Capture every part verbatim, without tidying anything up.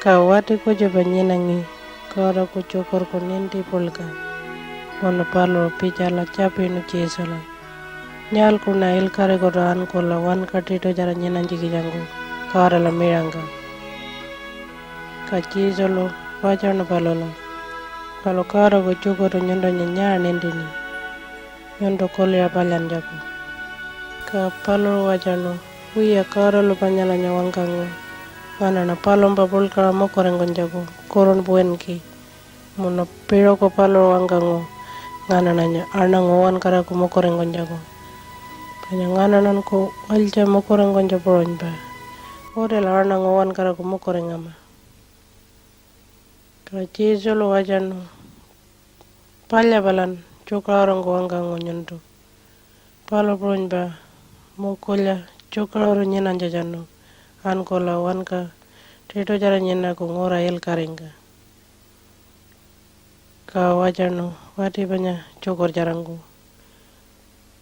Ka wati kutjupa nyinangi Godaku tjukurku ninti puḻka, munu paluṟu pitjala tjapinu Jesula, "Nyaalkuṉa ilkaṟikutu ankula wanka tiṯutjara nyinanytjikitjangku Godala miṟangka?" Ka Jesulu watjaṉu palula, "Palu Godaku tjukurtu nyuntunya nyaa nintini nyuntu kuliṟa palyantjaku?" Ka paluṟu watjaṉu, "Wiya, Godalu panyalanya wangkangu, 'Nganaṉa palumpa puḻkaṟa mukuringkunytjaku kurunpa winki.' Munu piṟuku paluṟu wangkangu, 'Nganaṉanya aṉangu uwankaraku mukuringkunytjaku.' Panya nganaṉanku walytja mukuringkunytja puṟunypa, utila aṉangu uwankaraku mukuringama." Ka Jesulu watjaṉu, "Palya palan tjukaṟurungku wangkangu nyuntu. Palu puṟunypa mukulya tjukaṟuru nyinanytjatjanu ankula wanka tiṯutjara nyinaku ngura ilkaṟingka." Ka watjaṉu wati panya tjukurtjarangku,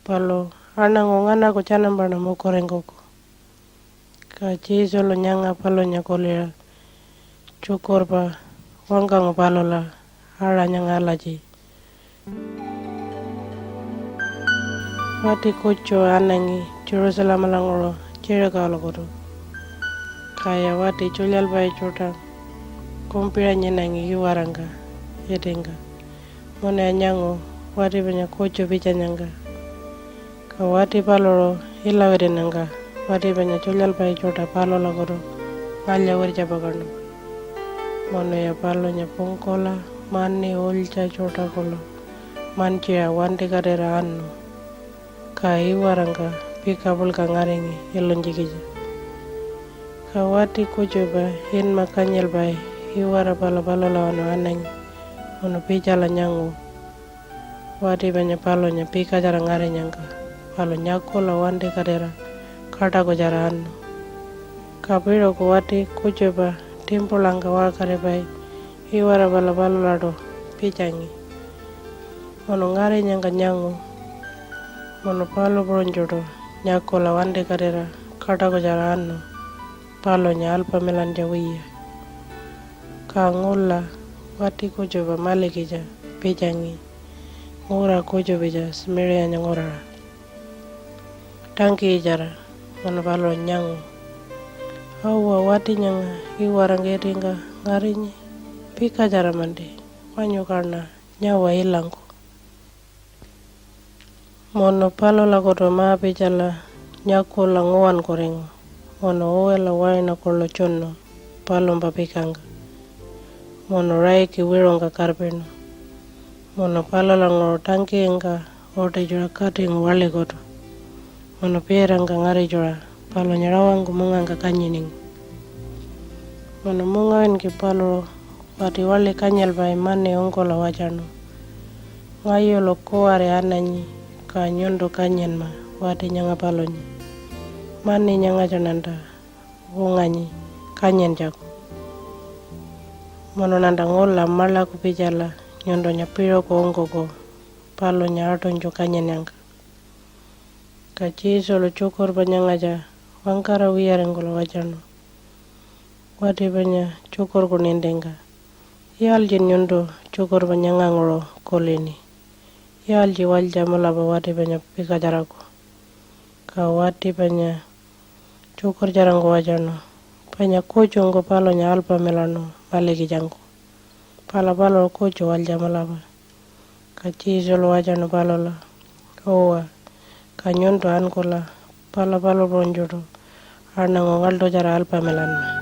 "Palu aṉangu nganaku tjanampaṉa mukuringkuku." Ka Jesulu nyanga palunya kuliṟa tjukurpa wangkangu palula aṟa nyanga alatji, "Wati kutju anangi Jerusalemalanguṟu Jerichoalakutu. Kaya wati tjulyalpai tjuṯa kumpiṟa nyinangi iwarangka itingka, munuya nyangu wati panya kutju pitjanyangka. Ka wati paluṟu ilawitinnyangka wati panya tjulyalpai tjuṯa palulakutu ngalya-wirtjapakaṉu. Munuya palunya pungkula mani ulytja tjuṯa kuḻu mantjiṟa wantikatira anu. Ka iwarangka pika puḻka ngaringi ilunytjikitja. Ka wati kutjupa inma kanyilpai iwara pala palulawanu anangi munu pitjala nyangu wati panya palunya pikatjara ngarinyangka, palu nyakula wantikatira kaṯakutjara anu. Ka piṟuku wati kutjupa timpulangka waṟkaripai iwara pala palulaṯu pitjangi, munu ngarinyangka nyangu, munu palu puṟunytjuṯu nyakula wantikatira kaṯakutjara anu palunya alpamilantja wiya. Ka ngula wati kutjupa malikitja pitjangi ngura kutjupitja Samaria-nya nguraṟa tangkiyitjara, munu paluṟu nyangu, 'Awa, wati nyanga iwarangka itingka ngarinyi pikatjara-manti, wanyu kaṉa nyawa ilangku.' Munu palulakutu ma-pitjala nyakula nguwankuringu munu uwila waina kuḻu tjunu palumpa pikangka, munu raiki wiṟungka karpinu. Munu palulanguṟu tangkiyingka utitjuṟa katingu waḻikutu, munu piitangka ngaritjuṟa palunya rawangku mungangka kanyiningi. Munu mungawinki paluṟu wati waḻi kanyilpai mani ungkula watjaṉu, "Ngayulu kuwari ananyi, ka nyuntu kanyinma wati nyanga palunya. Mani nyangatjaṉanta unganyi kanyintjaku. Munuṉanta ngula maḻaku pitjala nyuntunya piṟuku ungkuku palunya aṯunytju kanyinnyangka." Ka Jesulu tjukurpa nyangatja wangkara wiyaringkula watjaṉu, "Wati panya tjukurku nintingka, 'Iyaltjin nyuntu tjukurpa nyanganguṟu kulini? Iyaltji walytja mulapa wati panya pikatjaraku?' Ka wati panya tjukurtjarangku watjaṉu, "Panya kutjungku palunya alpamilaṉu malikitjangku, pala paluṟu kutju walytja mulapa." Ka Jesulu watjaṉu palula, "Uwa, ka nyuntu ankula pala palu puṟunytjuṯu aṉangu ngaḻṯutjara alpamilanma."